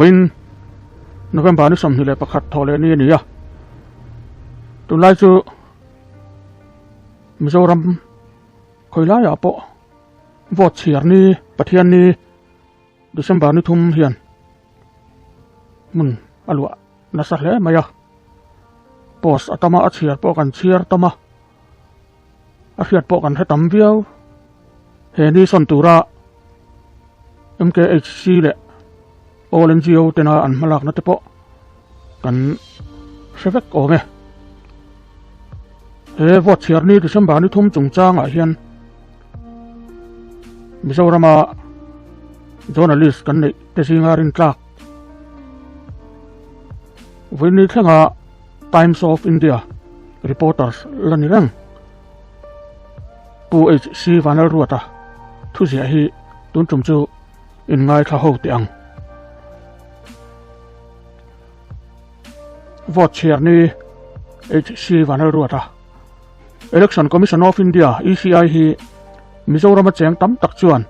Vawiin November ni 21 thawh leh ni a ni a. Tunlai chu Mizoram khawi laiah pawh vote chhiar ni Pathian ni December ni thum hian hmun a luah nasa hle mai a. Post a tam a, a chhiar pawh kan chhiar tam a. A hriat pawh kan hre tam viau. He ni sawn tura MKHC leh All NGO tena an hmalakna te pawh kan hre vek awm e. He vote chhiar ni December ni thum chungchangah hian Mizorama journalist kan neih te zinga rintlak vawiin thlenga Times of India reporters la ni reng. Pu HC Vanlalruata thuziah hi tun tum chu in ngaithla ho teh ang. Vote chhiar ni HC Vanlalruata Election Commission of India ECI hi Mizorama cheng tam tak chuan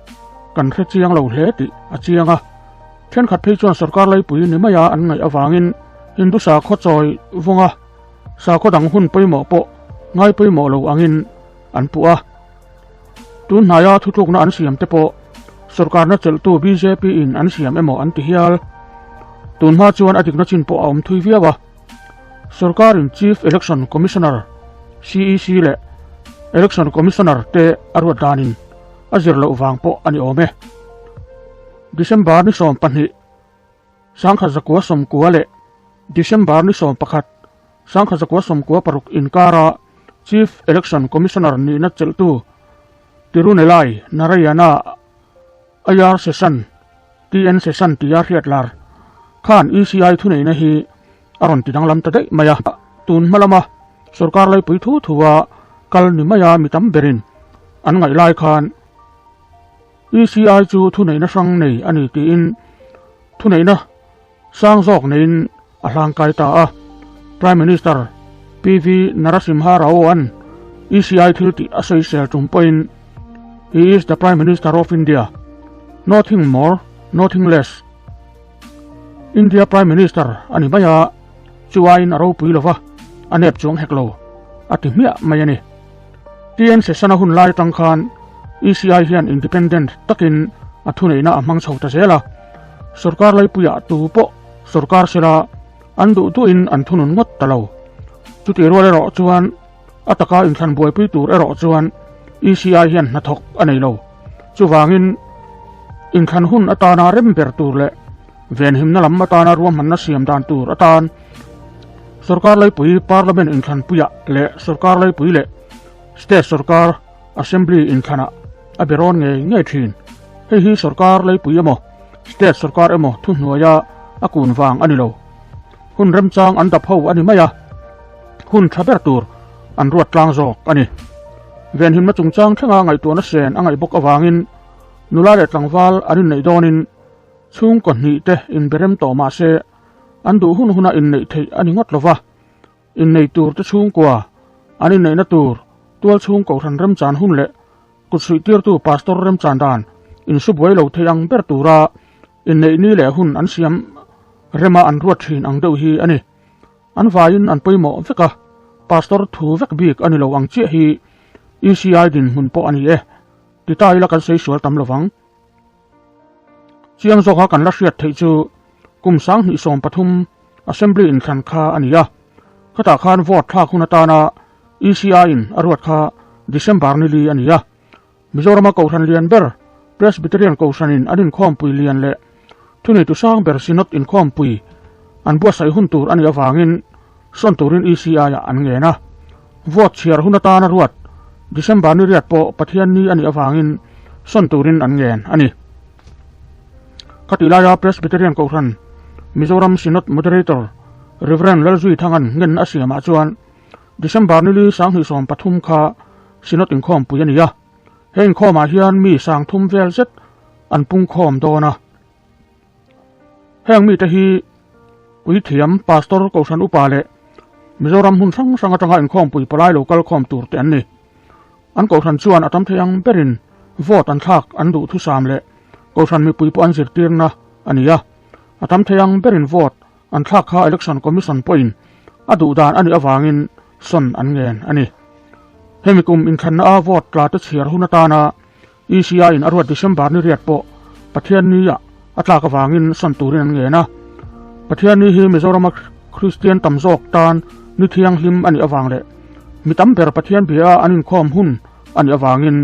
kan hre chiang lo hle tih a chiang a. Thenkhat phei chuan sorkar laipui ni maia an ngaih avangin Hindu sakhaw chawi vawnga sakhaw dang hun pawimawh pawh ngai pawimawh lo angin an puh a. Tun hnaia thutlukna an siam te pawh sorkarna chelhtu bjp in an siam emaw an ti hial. Tun hma chuan a dikna chin pawh a awm thui viau a. Sorkarin Chief Election Commissioner, CEC, leh Election Commissioner te a ruat danin a zir loh vang pawh a ni awm e. December ni 12, 1990 leh December ni 11, 1996 inkara Chief Election Commissioner nihna chelhtu Tirunelai Narayana Iyer Seshan, TN Seshan tia hriat lar khan ECI thuneihna hi a rawn ti danglam ta daih mai a. Tun hma lama sorkar laipui thu thua kal ni maia mi tam berin an ngaih lai khan ECI chu thuneihna hrang nei a ni tiin thuneihna sang zawk neiin a hlangkai ta a. Prime Minister PV Narasimha Rao-a'n ECI thil tih a sawisel tum pawhin He is the Prime Minister of India, nothing more, nothing less. India Prime Minister a ni mai a, chu aiin a ropui lova, a nep chuang hek lo, a ti hmiah mai a ni. TN Session-a hun lai atang khan ECI hian independent takin a thuneihna a hmang chho ta zel a, sorkar laipuiah tu pawh sorkar sela an duh duhin an thunun ngawt ta lo. Chutih rual erawh chuan a taka inthlan buaipui tur erawh chuan ECI hian hnathawk a nei lo. Chuvangin inthlan hun atana rem ber tur leh venhimna lam atana ruahmanna siam dan tur atan sorkar laipui parliament inthlanpuiah leh sorkar laipui leh state sorkar assembly inthlanah a be rawn ngei ngei thin. Hei hi sorkar laipui emaw state sorkar emaw thuhnuaia a kun vang a ni lo. Hun remchang an dap ho a ni mai a, hun tha ber tur an ruat tlang zawk a ni. Venhimna chungchang thlenga ngaihtuahna sen a ngaih bawk avangin nula leh tlangval an inneih dawnin chhungkaw hnih te inberem tawh mah se an duh hun huna inneih theih a ni ngawt lo va, innei tur te chhungkua an inneihna tur tual chhung kohhran remchan hun leh kutsuih tirtu pastor remchan dan insu buai lo thei ang ber tura inneih ni leh hun an siam rema an ruat thin ang deuh hi a ni. An vaiin an pawimawh vek a, pastor thu vek bik a ni lo ang chiah hi ECI dinhmun pawh a ni e. Ti ta ila kan sawi sual tam lovang. Chiang zawka kan la hriat theih chu kum 2013 Assembly inthlan kha a ni a, khatah khan vote thlak hun atana ECI in a ruat kha December ni li a ni a. Mizorama Kohhran lian ber Presbyterian Kohhranin an inkhawmpui lian leh thuneitu sang ber Synod inkhawmpui an buatsaih hun tur a nih avangin sawn turin ECI-ah an ngen a. Vote chhiar hun atana ruat December ni riat pawh Pathian ni a nih avangin sawn turin an ngen a ni. Khatih laia Presbyterian Kohhran Mizoram Synod Moderator Rev Lalzui Thangan ngen a siamah chuan December ni li 2013 kha Synod inkhawmpui a ni a, he inkhawmah hian mi 3000 vel zet an pungkhawm dawn a. Heng mite hi Puithiam, Pastor, Kohhran Upa leh Mizoram hmun hrang hrang atanga inkhawmpui palai lo kal khawm tur te an ni. An Kohhran chuan a tam thei ang berin vote an thlak an duh thusam leh Kohhran mipui pawh an zirtirna a ni a. A tam thei ang berin vote an thlak kha Election Commission pawhin a duh dan a nih avangin sawn an ngen a ni. Hemi kum inthlanna a vote tla te chhiar hun atana ECI in a ruat December ni riat pawh Pathianni ah a tlak avangin sawn turin an ngen a. Pathianni hi Mizorama Kristian tam zawk tan ni thianghlim a nih avang leh mi tam ber Pathian bia a an inkhawm hun a nih avangin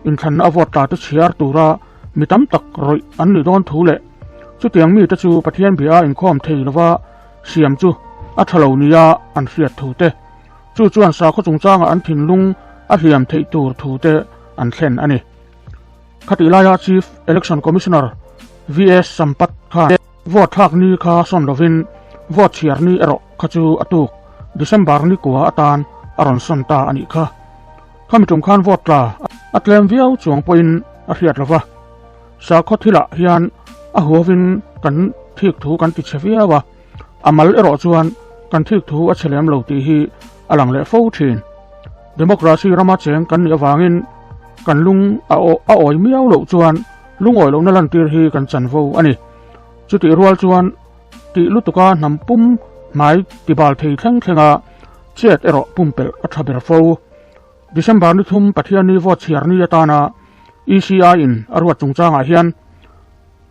inthlanna a vote tla te chhiar tura mi tam tak rawih an nih dawn thu leh chutiang mite chu Pathian bia a inkhawm thei lova siam chu a tha lo nia an hriat thu te chu chuan sakhaw chungchanga an thinlung a hliam theih tur thu te an thlen a ni. Khatih laia Chief Election Commissioner VS Sampath khan vote thlak ni kha sawn lovin vote chhiar ni erawh kha chu a tuk December ni kua atan a rawn sawn ta a nih kha. Khami tum khan vote tla a tlem viau chuang pawhin a hriat lova. Sakhaw thilah hian a huavin kan thik thu kan ti chhe viau a, a mal erawh chuan kan thik thu a chhe lem lo tih hi a lang leh fo thin. Democracy rama cheng kan nih avangin kan lung a a awi miau loh chuan lungawi lohna lantir hi kan chanvo a ni. Chutih rual chuan tih lutuka hnam pum hmai tibal thei thleng thlenga chet erawh pumpelh a tha ber fo. December ni thum Pathianni vote chhiar ni atana ECI in a ruat chungchangah hian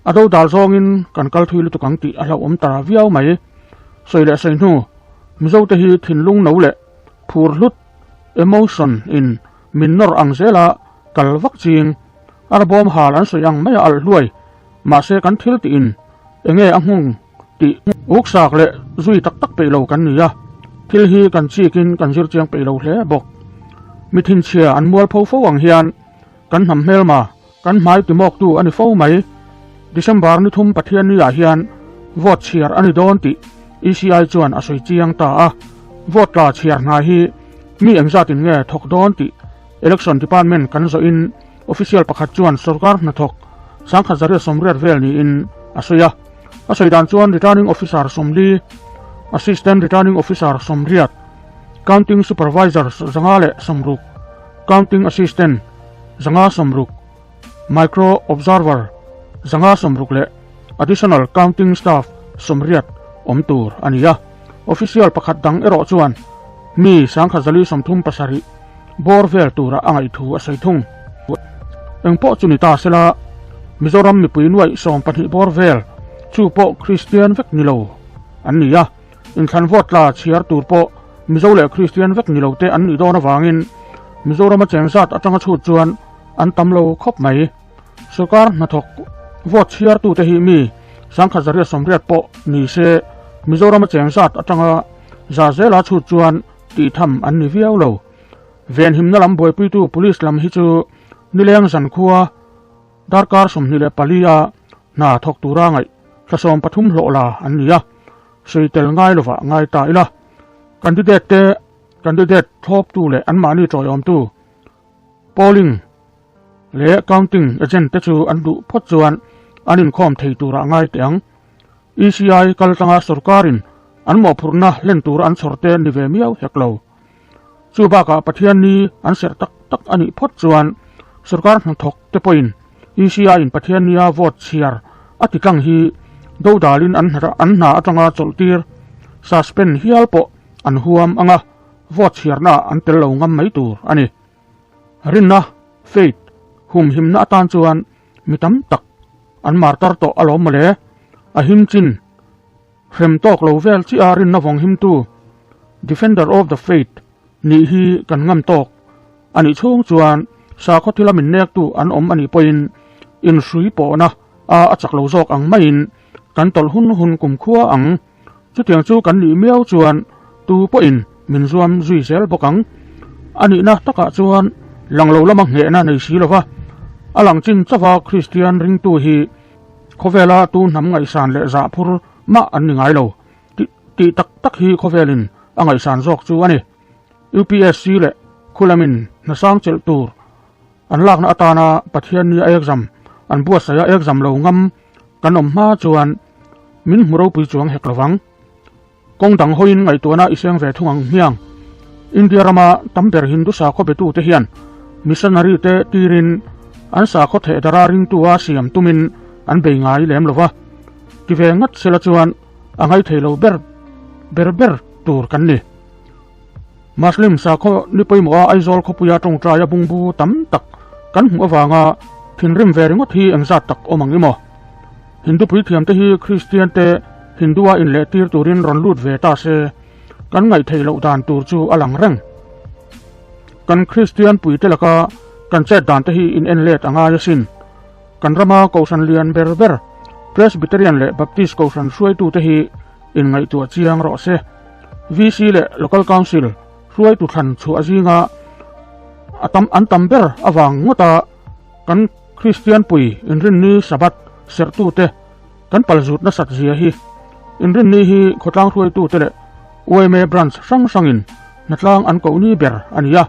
a dodal zawngin kan kal thui lutuk ang tih a hlauhawm ta viau mai. Sawi leh sawi hnu, Mizote hi thinlung no leh phur hlut, emotion, in min nawr ang zela kal vak ching. Arbawm hal an sawi ang mai a alh hluai, mahse kan thil tiin enge a nghung tih uksak leh zui tak tak peih lo kan ni a, thil hi kan chikin kan zir chiang peih lo hle bawk. Mi thinchhia an mualpho fo ang hian kan hnam hmelma, kan hmai timawktu a ni fo mai. December ni thum Pathianni ah hian vote chhiar a ni dawn tih ECI chuan a sawi chiang ta a, vote tla chhiar hna hi mi engzatin nge thawk dawn tih Election Department kan zawhin Official pakhat chuan sorkar hnathawk 1880 vel niin a sawi a. A sawi dan chuan Returning Officer 40, Assistant Returning Officer 80, Counting Supervisor 560, Counting Assistant 560, Micro Observer 560 leh Additional Counting Staff 80 awm tur a ni a. Official pakhat dang erawh chuan mi 1137 bawr vel tura a ngaih thu a sawi thung. Eng pawh chu ni ta sela, Mizoram mipui nuaih 12 bawr vel chu pawh Kristian vek ni lo an ni a, inthlan vote tla chhiar tur pawh Mizo leh Kristian vek ni lo te an nih dawn avangin Mizorama cheng zat atanga chhut chuan an tam lo khawp mai. Sorkar hnathawk vote chhiartute hi mi 1180 pawh ni se Mizorama cheng zat atanga za zela chhut chuan tih tham an ni viau lo. Venhimna lam buaipuitu Police lam hi chu nileng zankhua darkar 24 a hna thawk tura ngaih thla 13 hlawh la an ni a, sawi tel ngai lovah ngai ta ila. Candidate te candidate thlawptu leh anmahni tawiawmtu polling leh counting agent te chu an duh phawt chuan an inkhawm thei turah ngai teh ang. ECI kal tlanga sorkarin an mawhphurhna hlen tur an chhawr te ni ve miau hek lo. Chu bakah Pathianni an serh tak tak a nih phawt chuan sorkar hnathawk te pawhin ECI in Pathiannia vote chhiar a ti tlang hi dodalin an hna atanga chawlhtir, suspend, hial pawh an huam anga vote chhiarnaah an tel lo ngam mai tur a ni. Rinna, faith, humhimna atan chuan mi tam tak an martar tawh alawm mawle. A him chin hrem tawk lo vel chiah a rinna vawng himtu, defender of the faith, nih hi kan ngam tawk a nih chhung chuan sakhaw thila min nektu an awm a nih pawhin inhrui pawhna a a chak lo zawk ang maiin kan tawlh hun hun kumkhua ang. Chutiang chu kan nih miau chuan tu pawhin min zuam zui zel bawk ang. A nihna takah chuan lang lo lama nghehna nei si lova a lang chin chauha Kristian ringtu hi khawvela tu hnam ngaihsan leh zah phur mah an ni ngai lo tih tak tak hi khawvelin a ngaihsan zawk chu a ni. UPSC leh khulamin hnasang chelh tur an lakna atana Pathianni a exam an buatsaih a exam lo ngam kan awm hma chuan min hmu ropui chuang hek lovang. Kawng dang hawiin ngaihtuahna i seng ve thung ang hmiang. India rama tam ber Hindu sakhaw betute hian missionary te tirin an sakhaw theh dara ringtua siam tumin an bei ngai lem lova. Ti ve ngat sela chuan a ngaithei lo ber ber ber tur kan ni. Muslim sakhaw ni pawimawha Aizawl khawpuia tawngtaia bungbu tam tak kan hmuh avanga thinrim ve ringawt hi engzat tak awm ang i maw? Hindu puithiamte hi Kristian te Hindu-a inlehtir turin rawn lut ve ta se kan ngaihtheih loh dan tur chu a lang reng. Kan Kristian puite laka kan chet dan te hi in en let a ngai asin. Kan rama Kohhran lian ber ber Presbyterian leh Baptist Kohhran hruaitute hi inngaihtuah chiang rawh se. VC leh Local Council hruaitu thlan chhuah zinga a tam an tam ber avang ngawta kan Kristian pui inrinni Sabbath serhtute kan palzut nasat zia hi inrinni hi khawtlang hruaitute leh yma branch hrang hrangin hnatlang an koh ni ber a ni a.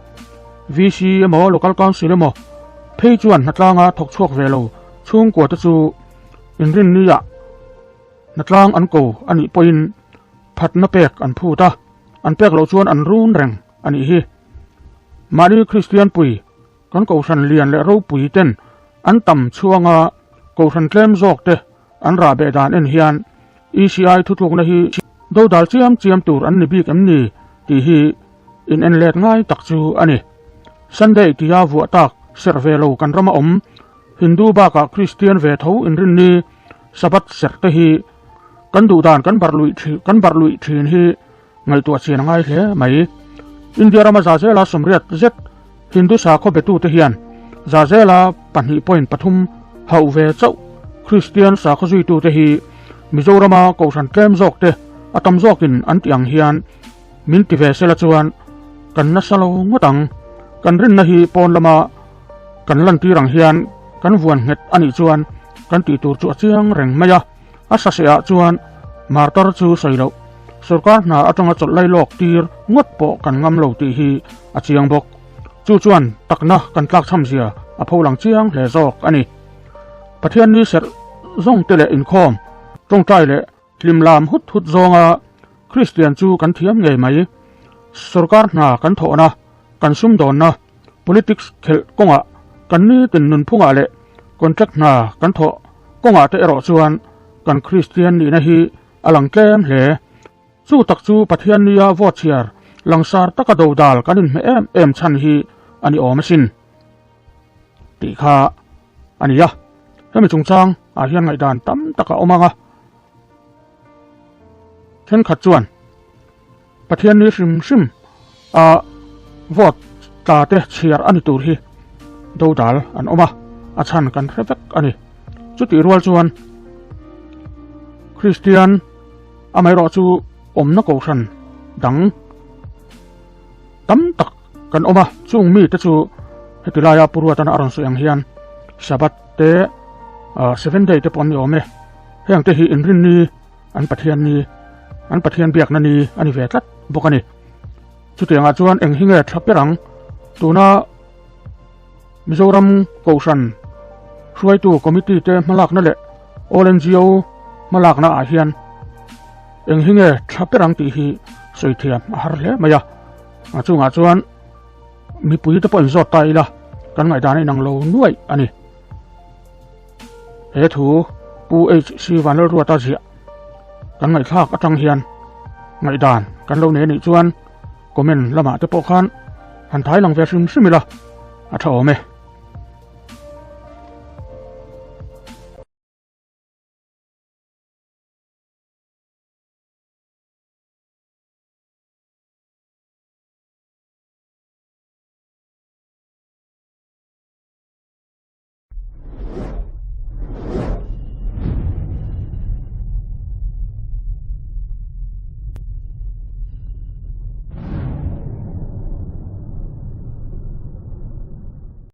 VC emaw Local Council emaw phei chuan hnatlanga thawk chhuak ve lo chhungkuate chu inrinniah Hnatlang an ko a nih pawhin phatna pek an phut a, an pek loh chuan an run reng a nih hi. Mahni Kristian pui kan Kohhran lian leh ropui ten an tam chhuanga Kohhran tlem zawk te an rah beh dan en hian ECI thutlukna hi dodal chiam chiam tur an ni bik em ni tih hi in en let ngai tak chu a ni. Sunday tia vuah tak serh ve lo kan rama awm Hindu bakah Kristian ve tho inrinni Sabbath serh te hi kan duh dan kan barh luih thin kan barh luih thin hi ngaihtuah chian a ngai hle mai. India rama Zazela sawmriat zet Hindu sakhaw betute hian Zazela 2.3 hauh ve chauh Kristian sakhaw zuitute hi Mizorama Kohhran tlem zawk te a tam zawkin an tih ang hian min ti ve sela chuan kan nasa lo ngawt ang. Kan rinna hi pawn lama kan lantir ang hian kan vuan nghet a nih chuan kan tih tur chu a chiang reng mai a, a sasehah chuan martar chu sawi loh, sorkar hna atanga chawlh lai lawk tir ngawt pawh kan ngam lo tih hi a chiang bawk. Chu chuan takna kan tlak chham zia a pho lang chiang hle zawk a ni. Pathian ni serh zawng te leh inkhawm, tawngtai leh Hlim lam hut hut zawnga Kristian chu kan thiam ngei mai. Sorkar hna kan thawhna, kan sumdawnna, politics khelh kawngah, kan nitin nunphungah leh contract hna kan thawh kawngah te erawh chuan kan Kristian nihna hi a lang tlem hle. Chu tak chu Pathian nia vote chhiar langsar taka dodal kan inhmeh em em chhan hi a ni awm asin. Tih kha a ni a. Hemi chungchang ah hian ngaihdan tam tak a awm ang a. Thenkhat chuan Pathian ni hrim hrim a vote tla te chhiar a ni tur hi dodal an awm a, a chhan kan hre vek a ni. Chutih rual chuan Kristian amaherawh chu awmna kohhran dang tam tak kan awm a, chung mite chu heti laia Pu Ruatana a rawn sawi ang hian Sabbath te Seven Day te pawh an ni awm e, heng te hi inrin ni an Pathian ni an Pathian biakna ni a ni ve tlat bawk a ni. Chutiangah chuan eng hi nge tha ber ang? Tuna Mizoram Kohhran hruaitu committee te hmalakna leh All NGO hmalakna ah hian eng hi nge tha ber ang tih hi sawi thiam a har hle mai a. A chungah chuan mipui te pawh inzawt ta ila kan ngaihdan a inang lo nuaih a ni. He thu Pu HC Vanlalruata ziah kan ngaihthlak atang hian ngaihdan kan lo nei anih chuan comment lamah te pawh khan han thai lang ve hrim hrim ila a tha awm e.